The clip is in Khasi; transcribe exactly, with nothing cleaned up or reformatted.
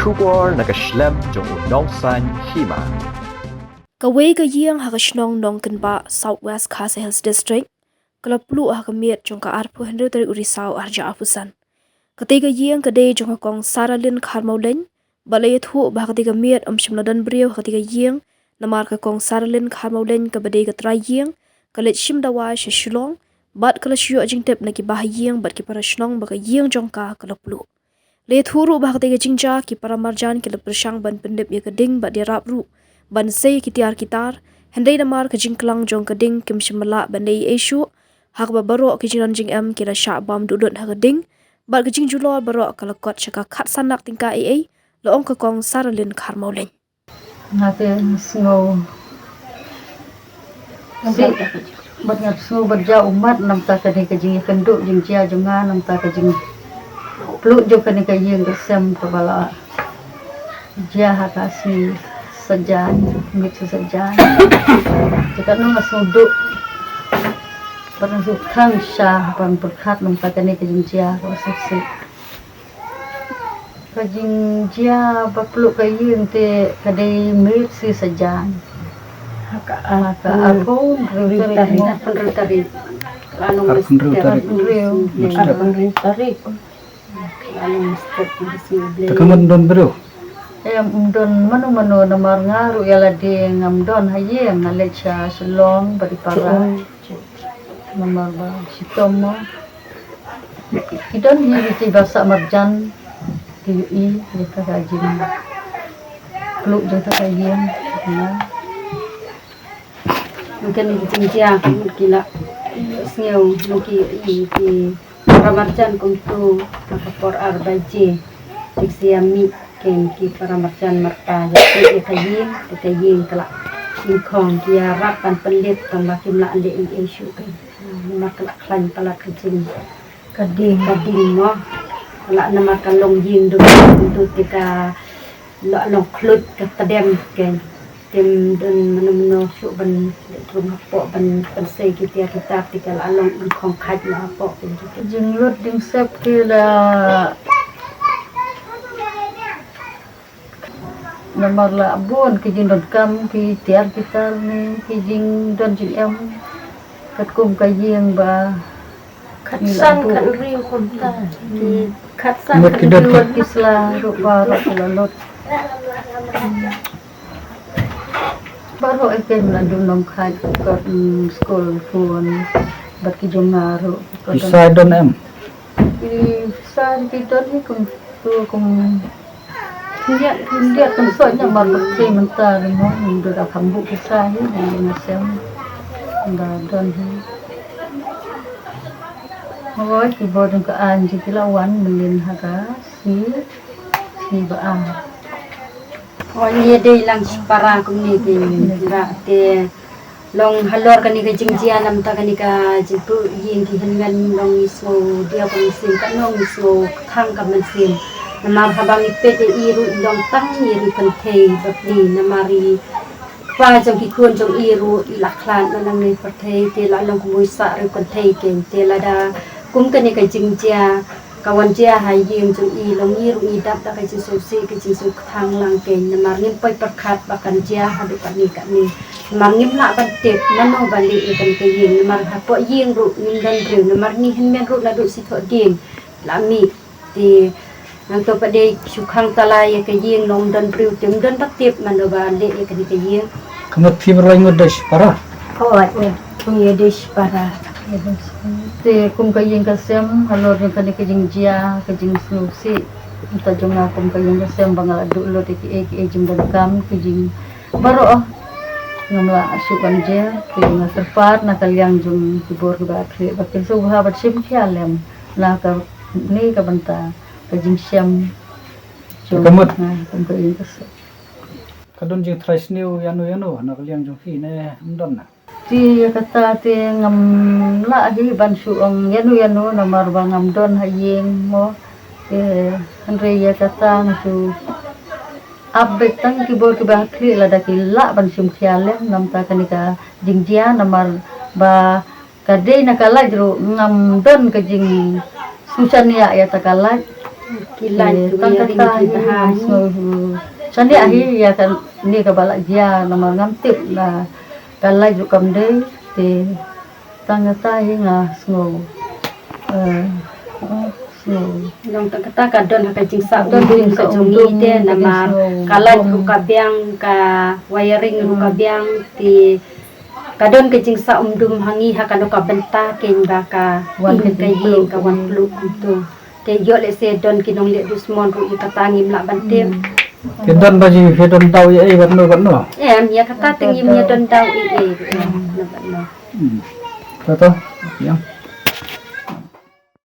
Khubor na ka shlem jong u Nongsaiñ Hima. Kawei ka ïing ha ka shnong Nongkynbah, South West Khasi Hills District, ka la pluh ha ka miet jong ka arphew hynriew tarik u Risaw arhajar arphew san. Katei ka ïing ka dei jong ka Kong Saralin Kharmawlein, bad la ïathuh ba ha katei ka miet ym shym la don briew ha katei ka ïing, namar ka Kong Saralin Kharmawlein kaba dei ka trai ïing, ka leit shim dawai sha Shillong, bad ka la shu ïoh jingtip na ki bahaïing bad ki para shnong ba ka ïing jong ka ka la pluh. La ïathuh ruh ba ha katei ka jingjia ki para marjan ki la pyrshang ban pyndep ïa ka ding bad ïarap ruh ban sei ïa ki tiar ki tar, hynrei namar ka jingklang jong ka ding kim shym la lah ban leh ei ei shuh, ha kaba baroh ki jingdon jingem ki la shah bam duh lut ha ka ding, bad ka jingjulor baroh ka la kot sha ka khatsan lak tyngka ei ei, la ong ka Kong Saralin Kharmawlein. Nga te sngew sih, bad nga sngew bad ja ummat namar kane ka jingïakynduh jingjia jong nga, namar ka jingpluh jong kane ka ïing ka sem kaba la jia ha ka sngi Saitjaiñ, miet sngi Saitjaiñ. Te katno nga sngew duh, bad nga sngew tang sha ban pyrkhat namar kane ka jingjia kaba sngewsih. Ka jingjia ba pluh ka ïing te ka dei miet sngi Saitjaiñ. Ha ka, ha ka arphew hynriew tarik mo. Arphew hynriew tarik. Arphew hynriew tarik. Arphew hynriew tarik. Te ka mut ym don briew? Em, ym don mano mano namar nga ruh ïa lade ngam don ha ïing, nga leit sha Shillong bad i para. Namar ba shitom mo. Ki don hi ki ba sah marjan, ki ïohi ïa ka jingpluh jong ka ïing. Na Nangta ki jingjia ki la sngew, nangta ki para marjan kumto ha ka por ar baje. Ki sia mih kein ki para marjan marpa ïa ka ïing, ka ïing ka la nyngkong, ki ïarap ban pynlip tang ba kim lah leh ei ei shuh kein. Namar ka la khlaiñ palat ka jing, ka ding, ka ding mo. Ka la namar ka long ïing dum dum te ka la long khluit ka tdem kein. Te ym don mano mano shuh ban leit rung hapoh ban pynsei ki tiar ki tar, te ka la long nyngkong khait noh hapoh kein. Ki jinglut jingsep ki la Namar la bun ki jingdonkam, ki tiar ki tar ne ki jingdon jingem. Katkum ka ïing ba khatsan, khathynriew kumta. Ki khatsan, khathynriew, wat ki sla ruh baroh ki la lut. Baroh ïa ki la dun nongkhait kot, mm, skul khun bad ki jong nga ruh. Pisa don em? Pisa ki don hi kumtu kum Khyndiat, khyndiat, kan sot ïa mar bak thei mynta ri mo, ym don da kham buh pisa hi, ym don na sem. Ynda don hi. Hooid, ki bor jong ka aiñ jong ki la wan mynnin ha ka sngi, sngi ba ar. Hooid, ngi dei lang shipara kumne ki, ki la te Long halor kane ka jingjia namar kane ka jingpluh ïing ki hynmen long ngi sngew diaw ka mynsiem, ka nong ngi sngew kthang ka mynsiem. Namar haba ngi peit ïa i ruh i long tang i riew kynthei bapli, namar i kpa jong ki khun jong i ruh i la khlad na nangne pyrthei, te la long kumwei sah riew kynthei kein, te lada kum kane ka jingjia ka wan jia ha ïing jong i, long ngi ruh ngi dap da ka jingsngewsih ka jingsngewkthang lang kein, namar ngim poi pyrkhat ba kan jia haduh katne katne. Namar ngim lah ban tip mano ba leh ïa kane ka ïing, namar hapoh ïing ruh ngim don briew, namar ngi hynmen ruh naduh shi thoh dieng la mih. Te nangto pat dei shu khang tala ïa ka ïing, long don briew te ym don ba tip mano ba leh ïa kane ka ïing. Ka mut phi baroh ngut dei shipara? Hooid, ngi dei shipara. Te kum ka ïing ka sem halor jong kane ka jingjia ka jingsngewsih, mynta jong nga kum ka ïing ka sem ba nga la duh lut ïa kiei kiei jingdonkam ki jing baroh, ngam lah shuh ban jer. Te nga kyrpad na ka liang jong ki bor kiba khlieh ba kin sngewbha ban shim khia lem na kane ka bynta ka jingshem jong nga kum ka ïing ka sem. Ka don jingtharai sniew ïano ïano na ka liang jong phi ne ym don na? Te ïa kata te ngam lah hi ban shu ong ïano ïano namar ba ngam don ha ïing mo. Te hynrei ïa kata nga shu ap beit tang ki bor kiba khlieh lada ki lah ban shim khia lem namar kane ka jingjia, namar ba ka dei na ka lait ruh ngam don ka jingsngewsynei ïa ta ka lait. Ki line ki tang wire ring kata ki hi bha nga hi. Sngew shaniah hi ïa kane kaba la jia namar ngam tip la ka light ruh kam dei te tang kata hi nga sngew. Eh, oh, sngew. Long tang kata ka don ha ka jingsah umdum ka jong ngi te namar ka light ruh ka biang, ka wiring ruh ka biang te ka don ka jingsah umdum ha ngi ha kano ka bynta kein ba ka wan ka ïing ka wan pluh kumto. Te ïoh lehse don ki nongleh dusmon ruh ïa kata ngim lah ban tip. Ki don ba ji ki don daw ïa ei bad no bad no. Em ïa kata te ngim ïa don daw ïa ei bad no bad no. Kata ïa.